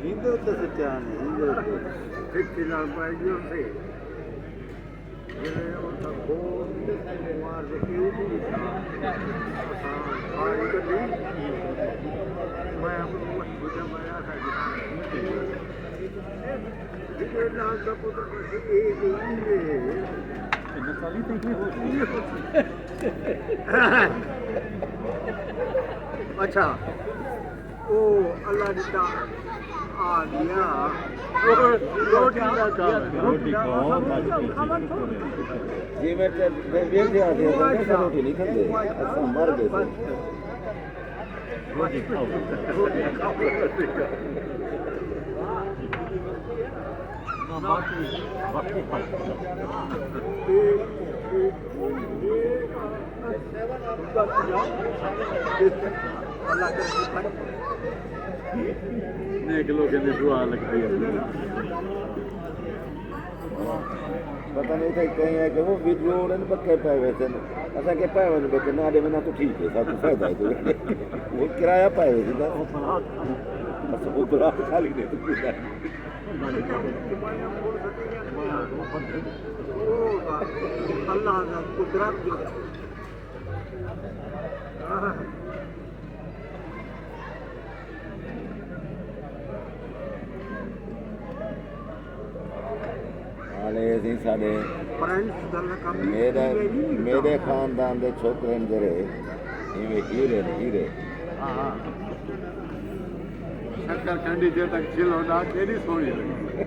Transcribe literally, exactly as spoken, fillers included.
ہندو تے سچا نہیں، ہندو تے سچا نہیں۔ اچھا، او اللہ ݙتا آ ڳیا۔ روٹی دا کام ہے۔ روٹی کھاؤ، بس۔ جی میں تے ویٹھے آ تے روٹی نہیں کھاندے، اساں مر گئے۔ روٹی کھاؤ۔ نیک لوگوں دی دعا لڳدی ہے۔ پتہ نہیں اتھے کہیں ہے کہ وہ ویڈیو والے نے پکے پائے ہوئے تھے۔ اساں کے پائے ہوئے نے بچے نہ دے، نہ تو ٹھیک ہے، سب کو فائدہ ہے تو۔ وہ کرایہ پائے ہوئے تھے۔ بس وہ برا خالی نہیں تو کچھ نہیں۔ اللہ دا قدرت جو حال ہے، اسی ساݙے میݙے، میݙے خاندان دے چھوکرے نے جڑے، ایویں ہیرے نے، ہیرے۔ ہاں، ہاں۔ شکر کنڈی جے تک چھل ہوندا، کیݙی سوہݨی لڳدی۔